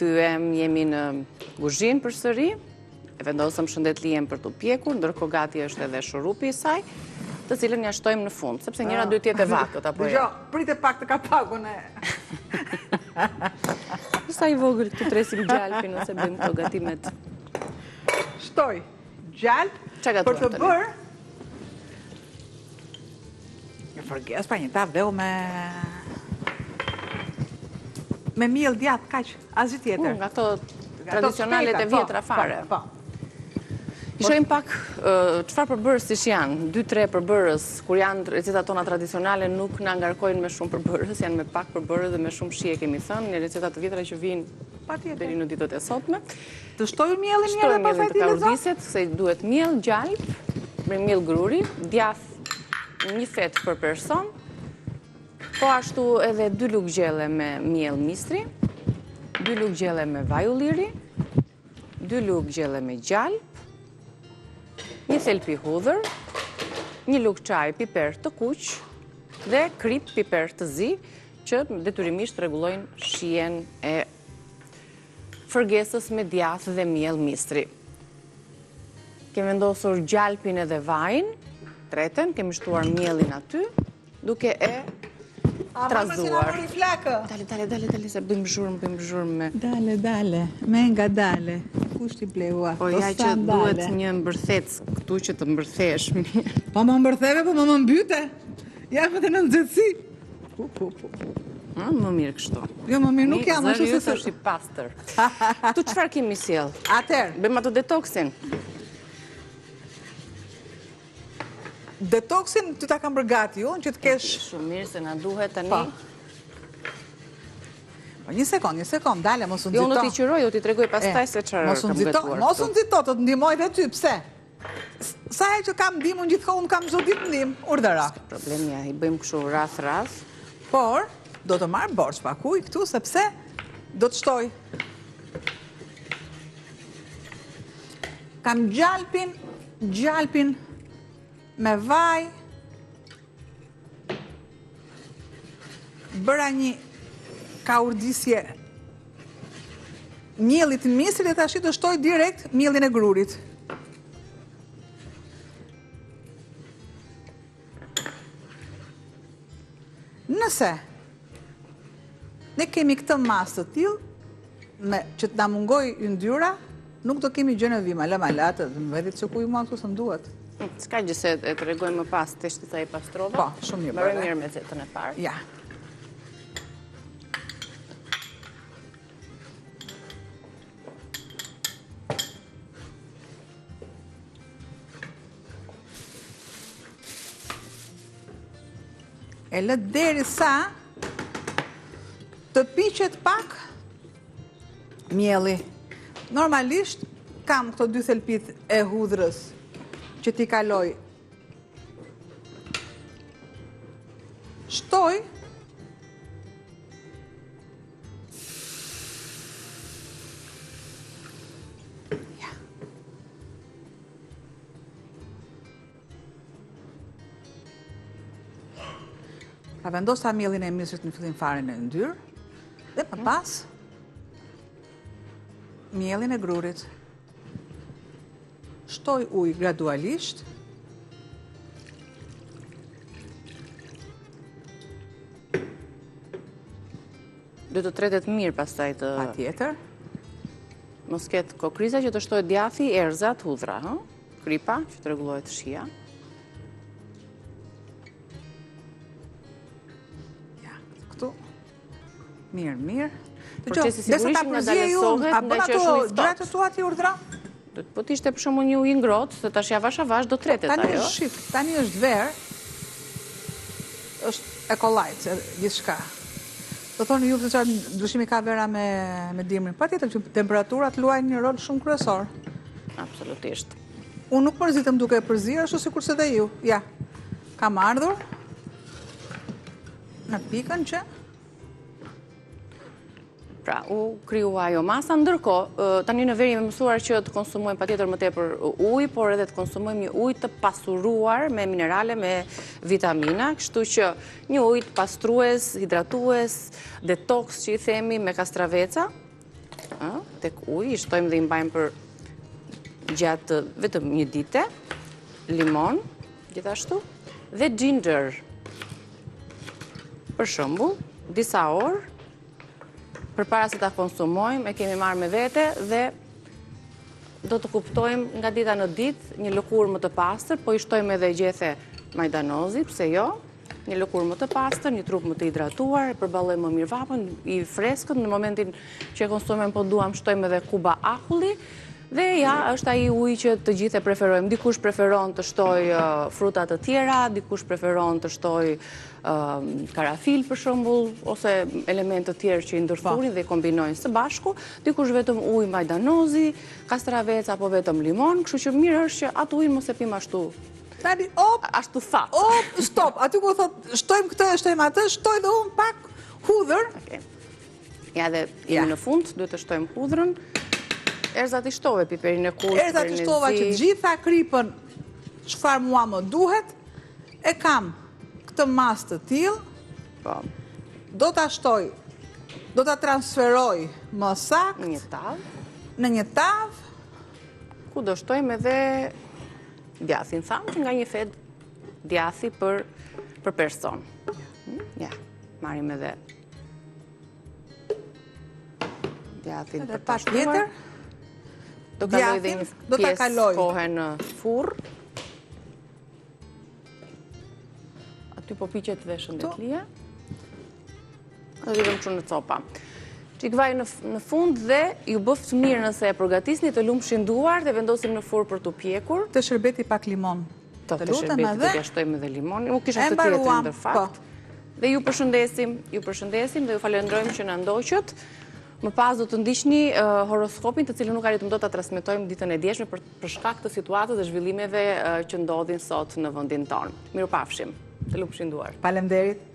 rikthyem, jemi në kuzhinë përsëri. E vendosëm shëndetlien për t'u pjekur, ndërkohë gati është edhe shurupi i saj, të cilën ia shtojmë në fund, sepse njëra ah. duhet të jetë e vakët apo jo. Jo, prite pak të kapakun e. Sa i vogël këtu tresim gjalpin nëse bëjmë këto gatimet. Shtoj gjalp për të bërë Një fërgesë, pa një tavë dheu me... Me miell djathë, kaq, asgjë tjetër. Nga ato tradicionalet e po, vjetra po, fare. Po, I shohim pak çfarë përbërësish janë, 2-3 përbërës, kur janë recetat tona tradicionale nuk na ngarkojnë me shumë përbërës, janë me pak përbërës dhe me shumë shije kemi thënë, një receta të vjetra që vijnë deri në ditët e sotme. Të shtoj miellin një dhe pastaj t'i lexoj? Të se duhet miell, gjalp, me miell gruri, djath një fetë për person, po ashtu edhe dy lugë gjelle me miell misri, dy lugë gjelle me vaj ulliri, dy lugë gjelle me gjalp, një thelpi hudhër, një lugë çaji piper të kuq dhe kripë piper të zi, që detyrimisht rregullojnë shijen e fërgesës me djathë dhe miell misri. Kemi vendosur gjalpin edhe vajin, treten, kemi shtuar miellin aty, duke e trazuar. Dale, dale, dale, dale, se bëjmë zhurmë, bëjmë zhurmë me... Dale, dale, me nga dale, kush t'i bleu ato Po ja që duhet një mbërthec këtu që të mbërthesh mirë. Po më mbërtheve, po më më mbyte. Jam edhe në nxehtësi. Pu, pu, pu. Më mirë kështu. Jo, më mirë nuk jam, ashtu se se... është i pastër. Këtu çfarë kemi sjellë? Atëherë. Bëjmë atë detoksin. Detoksin ty ta kam bërë gati unë që të kesh... Shumë mirë se na duhet tani. Po. Po një sekond, një sekond, dale, mos u nxito. Jo, unë do t'i qëroj, do t'i tregoj pastaj se çfarë kam gatuar. Mos u nxito, të të ndihmoj dhe ty, pse? Sa herë që kam ndihmë, unë gjithkohë unë kam çdo ditë ndihmë, urdhëro. Problem ja, i bëjmë kështu rrathë rrathë. Por, do të marr borxh pak ujë këtu, sepse do të shtoj. Kam gjalpin, gjalpin me vaj, Bëra një kaurdisje miellit të misrit dhe tashi do shtoj direkt miellin e grurit. Nëse ne kemi këtë masë të tillë, me që të na mungojë yndyra, nuk do kemi gjë në vima, lëma latë, dhe më vedit që ku ju mua këtu s'më duhet. Hm, s'ka gjë se e tregojmë më pas, të shti i pastrova. Po, shumë mirë. Mbaroj mirë me zetën e parë. Ja. E lë derisa të piqet pak mielli. Normalisht kam këto dy thelpit e hudhrës që t'i kaloj. Shtoj Ja. Pra vendosa miellin e misrit në fillim fare në yndyrë dhe më pas miellin e grurit. Shtoj ujë gradualisht. Do të tretet mirë pastaj të... Patjetër. Mos ketë kokriza që të shtohet djathi, erëzat, hudhra, hë? Kripa, që të rregullohet shija. Ja, këtu. Mirë, mirë. Procesi sigurisht që ngadalësohet, nga që është ujë i ftohtë. A të tua ti urdhra? Po të ishte për shembull një ujë i ngrohtë, se tash avash avash do tretet ajo. Tani është shif, tani është verë, është e kollajtë, gjithçka. Do thoni ju se çfarë ndryshimi ka vera me me dimrin. Patjetër që temperaturat luajnë një rol shumë kryesor. Absolutisht. Unë nuk mërzitem duke e përzier, ashtu sikurse dhe ju. Ja. Kam ardhur në pikën që Pra, u krijua ajo masa, ndërkohë, tani në verë jemi mësuar që të konsumojmë patjetër më tepër ujë, por edhe të konsumojmë një ujë të pasuruar me minerale, me vitamina, kështu që një ujë të pastrues, hidratues, detox që i themi me kastraveca. Tek uji, i shtojmë dhe i mbajmë për gjatë vetëm një dite, limon, gjithashtu, dhe ginger. Për shembull, disa orë, përpara se ta konsumojmë, e kemi marrë me vete dhe do të kuptojmë nga dita në ditë një lëkurë më të pastër, po i shtojmë edhe gjethe majdanozi, pse jo? Një lëkurë më të pastër, një trup më të hidratuar, e përballojmë më mirë vapën, i freskët në momentin që e konsumojmë po duam shtojmë edhe kuba akulli dhe ja, është ai uji që të gjithë e preferojmë. Dikush preferon të shtojë fruta të tjera, dikush preferon të shtojë karafil për shembull ose elementë të tjerë që i ndërthurin po. dhe i kombinojnë së bashku, dikush vetëm ujë majdanozi, kastravec apo vetëm limon, kështu që mirë është që atë ujin mos e pimë ashtu Tani, op, ashtu thatë. Op, stop, aty ku thot, shtojmë këtë, shtojmë atë, shtoj dhe unë pak hudhër. Ja dhe jemi në fund, duhet të shtojmë hudhrën. Erza ti shtove piperin e kuq, Erza ti shtova që të gjitha kripën çfarë mua më duhet, e kam këtë masë të tillë, po. do ta shtoj, do ta transferoj më saktë. Në një tavë. Në një tavë. Ku do shtojmë edhe djathin, thamë që nga një fetë djathi për, për person. Hmm? Ja, marrim edhe djathin për ta shtuar. Do kaloj dhe një pjesë kohe në furrë. Aty po piqet dhe shëndetlia. Do t'i vëmë kështu në copa. Çik vaj në fund dhe ju bëftë mirë nëse e përgatisni të lumshin duart dhe vendosim në furrë për t'u pjekur. Te sherbeti pak limon. Të te sherbeti do t'ia shtojmë edhe limonin. Unë kisha këtë tjetrin në fakt. Po. Dhe ju përshëndesim, ju përshëndesim dhe ju falenderojmë që na ndoqët. Më pas do të ndiqni horoskopin të cilin nuk arritëm dot ta transmetojmë ditën e djeshme për për shkak të situatës dhe zhvillimeve që ndodhin sot në vendin tonë. Mirupafshim. Të lumshin duart. Faleminderit.